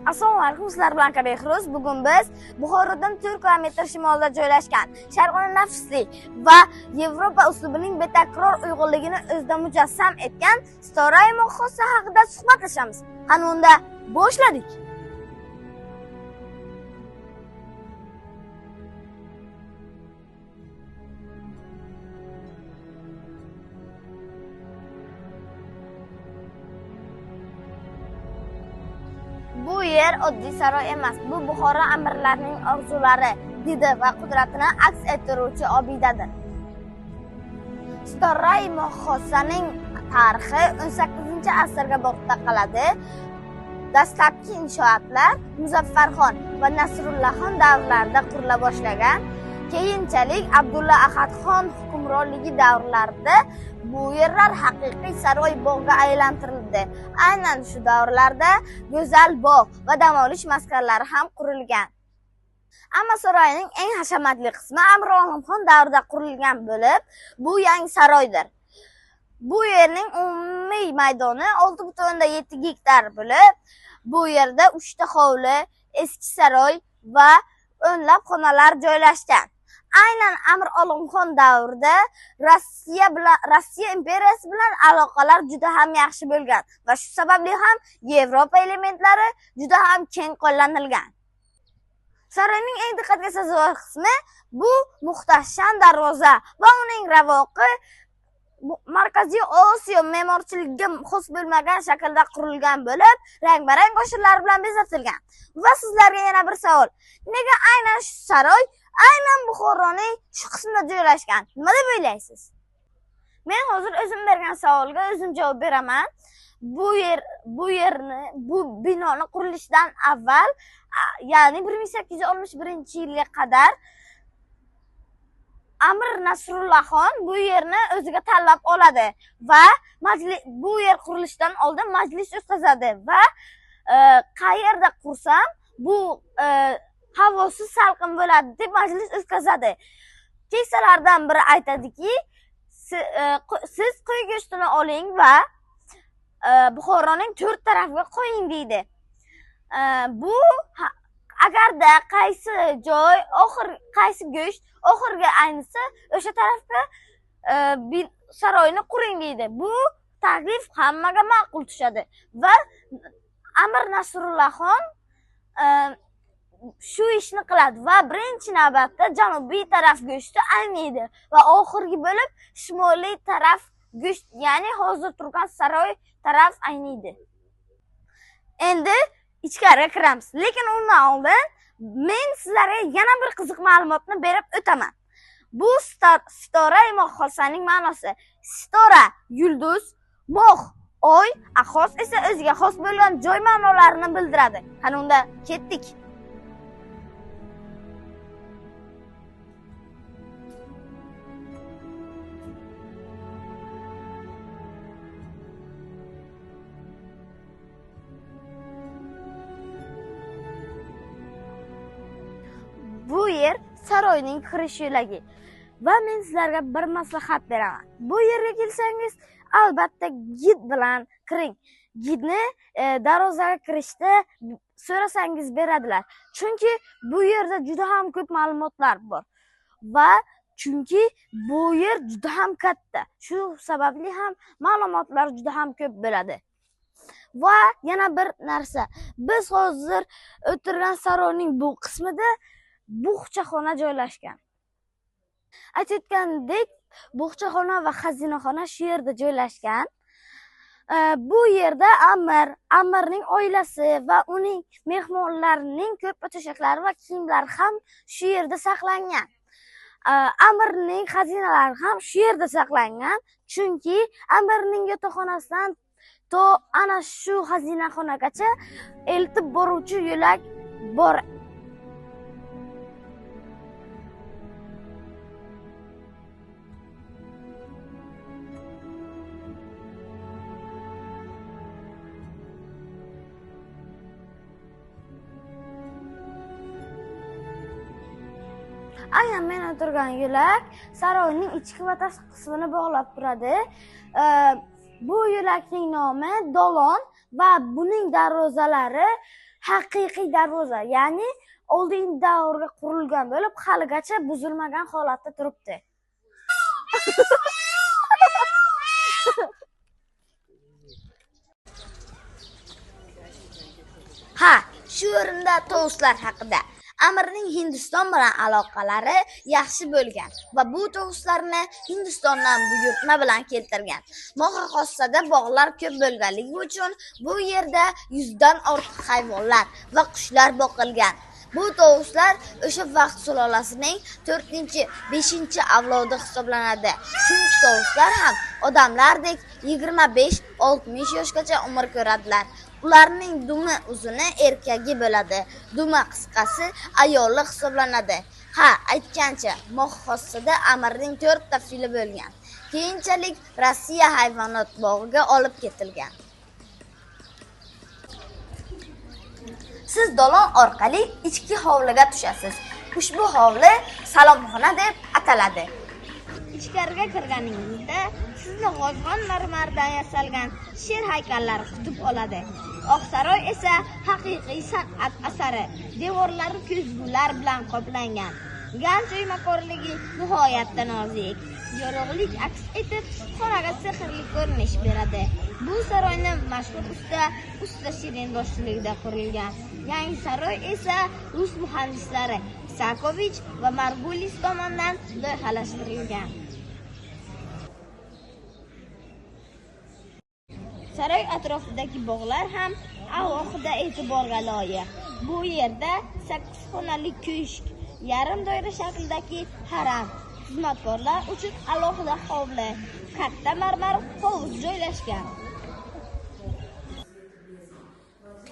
Assalomu alaykum, sizlar bilan Behruz. Bugun biz Buxorodan 4 kilometr shimolda joylashgan sharqona nafislik va Yevropa uslubining betakror uyg'unligini o'zida mujassam etgan Sitorai Moh-Xosa haqida suhbatlashamiz. Qani unda boshladik. Bu yer oddiy saroy emas, bu Buxoro amirlarining orzulari, didi va qudratini aks ettiruvchi obidadir. Sitorai Moh-Xosaning tarixi 18-asrga borib taqaladi. Dastlabki inshootlar Muzaffarxon va Nasrullaxon davrlarida qurila boshlagan. Keyinchalik Abdulla Ahadxon hukmronligi davrlarida bu yerlar haqiqiy saroy bog'ga aylantirildi. Aynan shu davrlarda go'zal bog' va dam olish maskanlari ham qurilgan. Ammo saroyning eng hashamatli qismi Amir Olimxon davrida qurilgan bo'lib, bu yangi saroydir. Bu yerning umumiy maydoni 6.7 gektar bo'lib, bu yerda 3 ta hovli, eski saroy va o'nlab xonalar joylashgan. Aynan Amir Olimxon davrida Rossiya imperiyasi bilan aloqalar juda ham yaxshi bo'lgan va shu sababli ham Yevropa elementlari juda ham keng qo'llanilgan. Saroyning eng diqqatga sazovor qismi bu muhtasham darvoza va uning ravoqi Markaziy Osiyo me'morchiligiga xos bo'lmagan shaklda qurilgan bo'lib, rang-barang qo'shinlar bilan bezatilgan. Va sizlarga yana bir savol. Nega aynan shu saroy aynan Buxoroning shu qismida joylashgan? Nima deb o'ylaysiz? Men hozir o'zim bergan savolga o'zim javob beraman. Bu binoni qurilishidan avval, ya'ni 1861-yilga qadar Amir Nasrullaxon bu yerni o'ziga tanlab oladi va bu yer qurilishidan oldin majlis o'tkazadi va qayerda qursam bu havosi salqin bo'ladi deb majlis o'tkazadi. Keksalardan biri aytadiki, siz qo'y go'shtini oling va Buxoroning 4 tarafiga qo'ying deydi. Bu agarda qaysi joy qaysi go'sht oxirgi aynisa o'sha tarafga saroyni quring deydi. Bu taklif hammaga ma'qul tushadi va Amir Nasrullaxon shu ishni qiladi va birinchi navbatda janubiy taraf go'shti ayniydi va oxirgi bo'lib shimoliy taraf go'sht, ya'ni hozir turgan saroy taraf ayniydi. Endi ichkariga kiramiz. Lekin undan oldin men sizlarga yana bir qiziq ma'lumotni berib o'taman. Bu Sitorai Moh-Xosaning ma'nosi. Sitora yulduz, moh oy, xos esa o'ziga xos bo'lgan joy ma'nolarini bildiradi. Qani unda ketdik. Bu yer saroyning kirish yo'lagi va men sizlarga bir maslahat beraman. Bu yerga kelsangiz albatta gid bilan kiring. Gidni darvozaga kirishda so'rasangiz beradilar. Chunki bu yerda juda ham ko'p ma'lumotlar bor va chunki bu yer juda ham katta. Shu sababli ham ma'lumotlar juda ham ko'p bo'ladi. Va yana bir narsa, biz hozir o'tirgan saroyning bu qismida bo'xchaxona joylashgan. Aytayotgandek, bo'xchaxona va xazinaxona shu yerda joylashgan. Bu yerda amirning oilasi va uning mehmonlarining ko'rpa to'shaklari va kiyimlari ham shu yerda saqlangan. Amirning xazinalari ham shu yerda saqlangan, chunki amirning yotoqxonasidan to ana shu xazinaxonagacha eltib boruvchi yo'lak bor. Aynan men o'tirgan yo'lak saroyning ichki va tashqi qismini bog'lab turadi. Bu yo'lakning nomi Dolon va buning darvozalari Haqiqiy darvoza, ya'ni oldingi davrga qurilgan bo'lib, haligacha buzilmagan holatda turibdi. Ha, shu o'rinda tovuslar haqida. Amirning Hindiston bilan aloqalari yaxshi bo'lgan va bu tovuslarni Hindistondan buyurtma bilan keltirgan. Mohi-xossada bog'lar ko'p bo'lganligi uchun bu yerda 100 dan ortiq hayvonlar va qushlar boqilgan. Bu tovuslar o'sha vaqt sulolasining 4-5 avlodi hisoblanadi. Chunki tovuslar ham odamlardek 25-60 yoshgacha umr ko'radilar. Ularning dumi uzuni erkagi bo'ladi, dumi qisqasi ayoli hisoblanadi. Ha, aytgancha, Mohi-xossada amirning 4 ta fili bo'lgan. Keyinchalik Rossiya hayvonot bog'iga olib ketilgan. Siz dolon orqali ichki hovliga tushasiz. Ushbu hovli salomxona deb ataladi. Ichkariga kirganingizda sizni g'ozg'on marmardan yasalgan sher haykallari kutib oladi. Oqsaroy esa haqiqiy san'at asari. Devorlari ko'zgular bilan qoplangan. Ganch o'ymakorligi nihoyatda nozik. Yorug'lik aks etib, xonaga sehrli ko'rinish beradi. Bu saroyni mashhur usta Shirin boshchiligida qurilgan. Yangi saroy esa rus muhandislari Sakovich va Margulis tomonidan loyihalashtirilgan. Saroy atrofidagi bog'lar ham alohida e'tiborga loyiq. Bu yerda 8 xonali ko'shk, yarim doira shaklidagi haram, xizmatkorlar uchun alohida hovli, katta marmar hovuz joylashgan.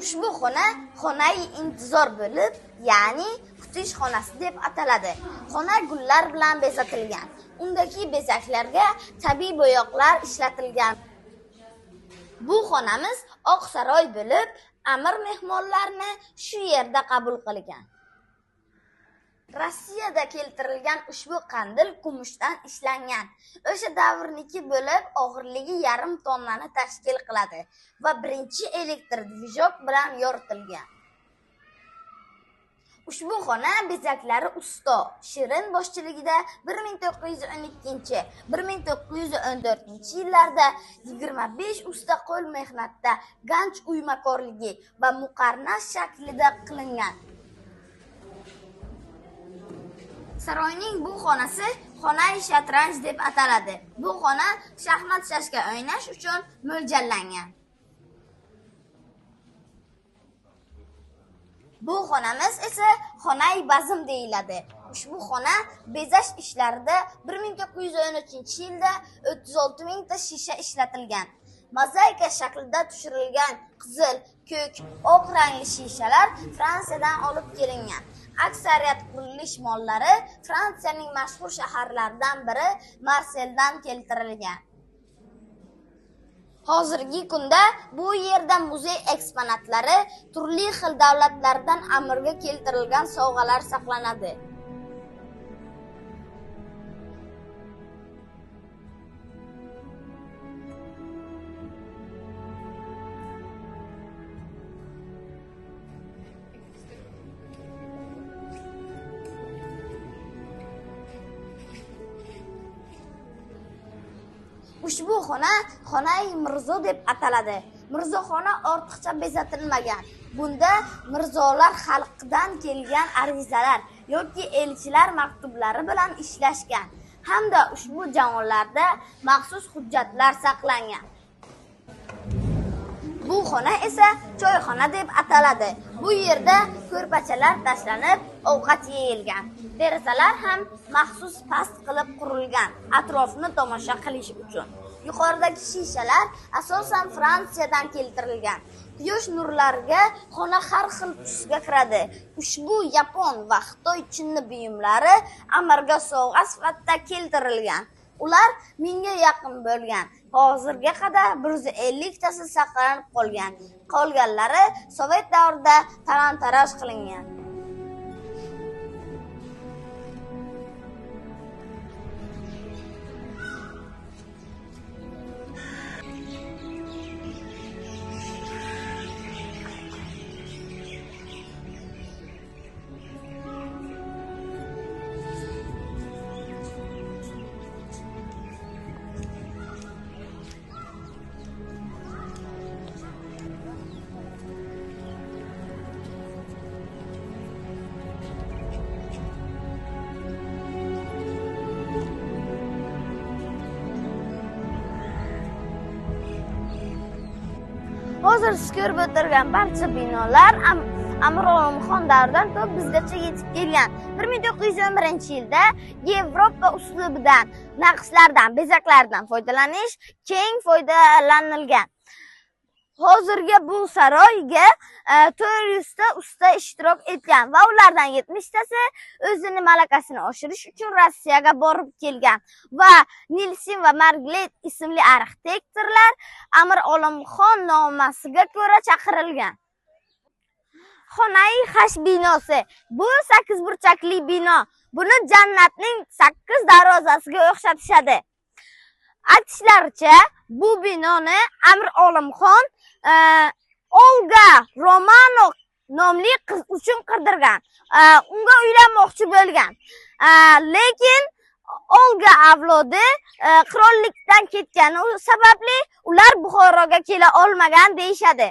Ushbu xona xonai intizor bo'lib, ya'ni kutish xonasi deb ataladi. Xona gullar bilan bezatilgan. Undagi bezaklarga tabiiy bo'yoqlar ishlatilgan. Bu xonamiz Oq saroy bo'lib, amir mehmonlarni shu yerda qabul qilgan. Rossiyada keltirilgan ushbu qandil kumushdan ishlangan. O'sha davrniki bo'lib, og'irligi 0,5 tonnani tashkil qiladi va birinchi elektr dvijok bilan yoritilgan. Ushbu xona bezaklari usto Shirin boshchiligida 1912-1914 yillarda 25 usta qo'l mehnatda ganch uymakorligi va muqarnas shaklida qilingan. Saroyning bu xonasi xonai shatranj deb ataladi. Bu xona shaxmat shashka o'ynash uchun mo'ljallangan. Bu xonamiz esa xonai bazm deyiladi. Ushbu xona bezash ishlarida 1913-yilda 36 mingta shisha ishlatilgan. Mozaika shaklida tushirilgan qizil, ko'k, oq rangli shishalar Fransiyadan olib kelingan. Aksariyat qurilish mollari Fransiyaning mashhur shaharlaridan biri Marseldan keltirilgan. Hozirgi kunda bu yerda muzey eksponatlari, turli xil davlatlardan amirga keltirilgan sovg'alar saqlanadi. Ushbu xona xonai Mirzo deb ataladi. Mirzoxona ortiqcha bezatilmagan. Bunda mirzolar xalqdan kelgan arizalar yoki elchilar maktublari bilan ishlashgan hamda ushbu javonlarda maxsus hujjatlar saqlangan. Bu xona esa choyxona deb ataladi. Bu yerda ko'rpachalar tashlanib, ovqat yeyilgan. Derazalar ham maxsus past qilib qurilgan, atrofni tomosha qilish uchun. Yuqoridagi shishalar asosan Fransiyadan keltirilgan. Quyosh nurlariga xona har xil tusga kiradi. Ushbu yapon va xitoy chinni buyumlari amirga sovg'a sifatida keltirilgan. Ular 1000ga yaqin bo'lgan. Hozirga qadar 150 tasi saqlanib qolgan. Qolganlari Sovet davrida talon-taroj qilingan. Hozir siz ko'rib o'tirgan barcha binolar Amir Olimxon davridan to bizgacha yetib kelgan. 1911-yilda Yevropa uslubidan, naqshlardan, bezaklardan foydalanish keng foydalanilgan. Hozirgi bu saroyga 400 ta usta ishtirok etgan va ulardan 70 tasi o'zini malakasini oshirish uchun Rossiyaga borib kelgan va Nilsin va Marglet ismli arxitektorlar Amir Olimxon nomasiga ko'ra chaqirilgan. Xonai Xash binosi. Bu 8 burchakli bino. Buni jannatning 8 darvozasiga o'xshatishadi. Aytishlaricha, bu binoni Amir Olimxon Olga Romanov nomli qiz uchun qurdirgan. Unga uylanmoqchi bo'lgan. Lekin Olga avlodi qirollikdan ketgani sababli ular Buxoroga kela olmagan deyishadi.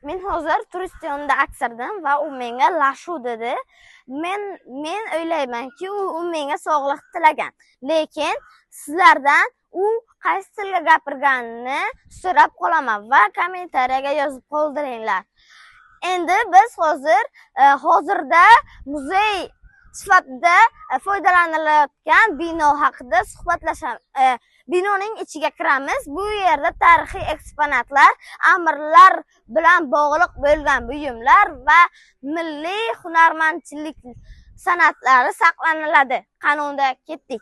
Men hozir turist yonida aksirdim va u menga lashu dedi. Men o'ylaymanki, u menga sog'liq tilagan. Lekin sizlardan u qaysi tilda gapirganini so'rab qolaman va kommentariyaga yozib qoldiringlar. Endi biz hozirda muzey sifatida foydalanilayotgan bino haqida suhbatlashamiz. Binoning ichiga kiramiz. Bu yerda tarixiy eksponatlar, amirlar bilan bog'liq bo'lgan buyumlar va milliy hunarmandchilik san'atlari saqlaniladi. Qani unda ketdik.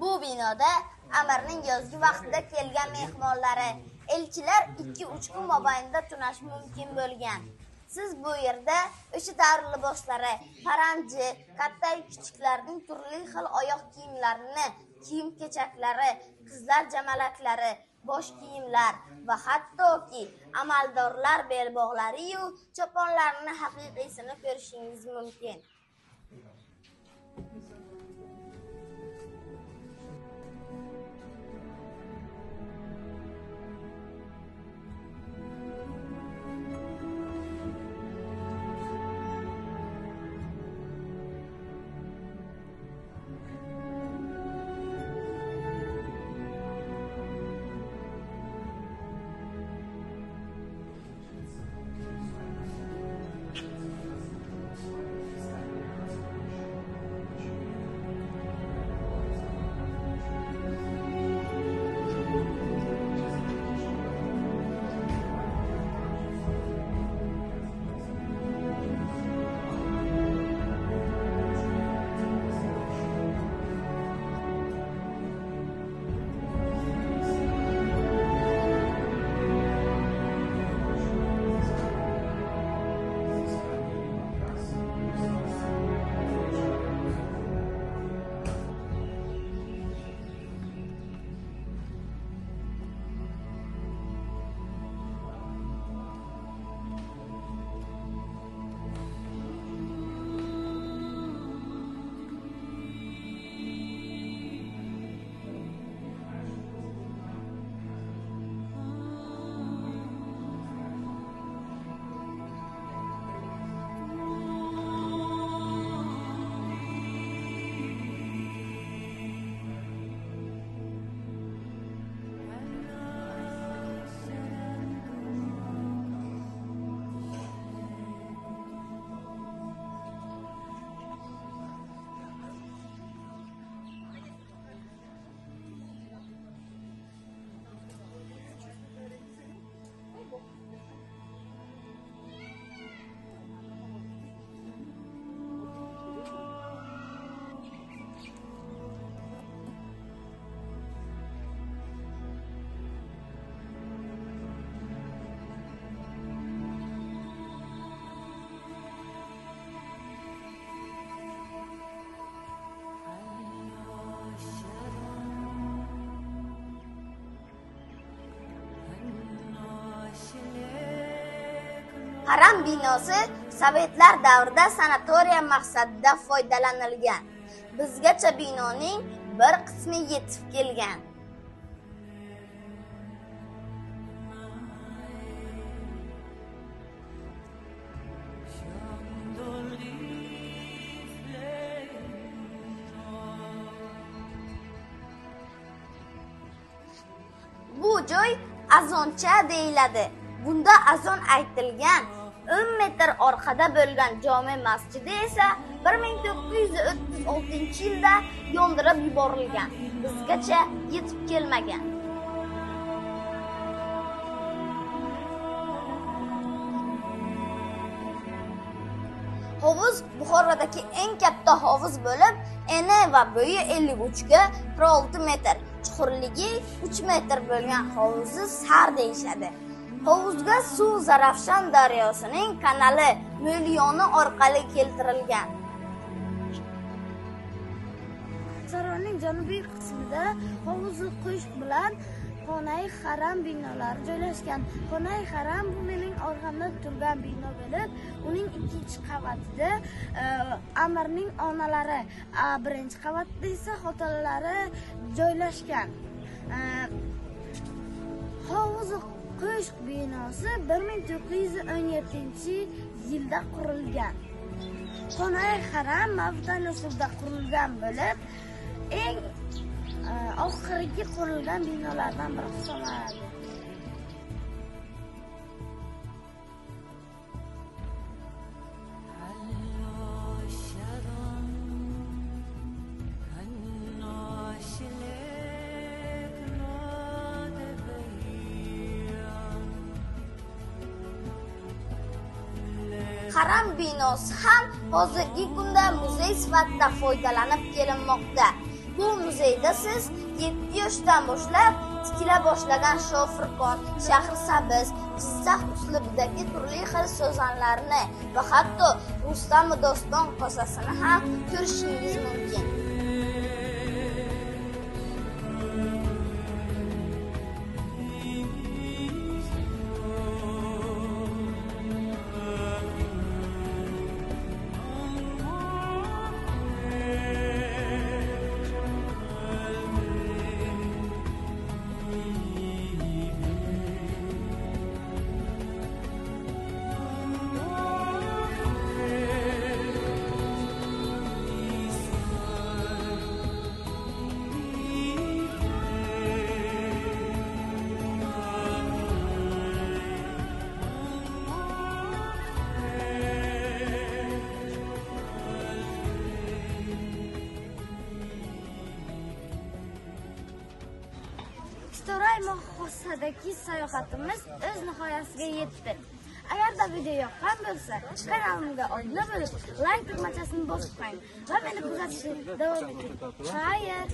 Bu binoda amirning yozgi vaqtida kelgan mehmonlari, elchilar 2-3 kun mobaynida tunash mumkin bo'lgan. Siz bu yerda o'sha davr liboslari, paranji, katta kichiklarning turli xil oyoq kiyimlarini, kiyim-kechaklari, qizlar jamalaklari, bosh kiyimlar va hattoki amaldorlar belbog'lari-yu choponlarini haqiqiysini ko'rishingiz mumkin. Haram binosi Sovetlar davrida sanatoriya maqsadida foydalanilgan. Bizgacha binoning bir qismi yetib kelgan. Azoncha deyiladi. Bunda azon aytilgan. 10 metr orqada bo'lgan jome masjidi esa 1936-yilda yondirib yuborilgan. Bizgacha yetib kelmagan. Hovuz Buxorodagi eng katta hovuz bo'lib, eni va bo'yi 53 ga 46 metr, chuqurligi 3 metr bo'lgan hovuzni Sar deyishadi. Hovuzga suv Zarafshan daryosining kanali Mo'liyoni orqali keltirilgan. Saroyning janubiy qismida hovuzi qo'shq bilan Xonai Haram binolari joylashgan. Xonai Haram bu mening orqamda turgan bino bo'lib, uning ikkinchi qavatida amirning onalari, birinchi qavatda esa xotinlari joylashgan. Hovuzi qo'shq binosi 1917-yilda qurilgan. Xonai Haram mavtan usulida qurilgan bo'lib, eng oxirgi qurilgan binolardan biri hisoblanadi. Haram binosi ham hozirgi kunda muzey sifatida foydalanib kelinmoqda. Bu muzeyda siz 7 yoshdan boshlab tikila boshlagan shofirkon, Shahrisabz, Jizzax uslubidagi turli xil so'zanlarni va hatto Rustam Doston kosasini ham ko'rishingiz mumkin. Chitoray Moh-Xosadagi sayohatimiz o'z nihoyasiga yetdi. Agarda video yoqqan bo'lsa, kanalimga obuna bo'lib, like tugmachasini bosib qo'ying va meni kuzatishni davom eting. Xayr.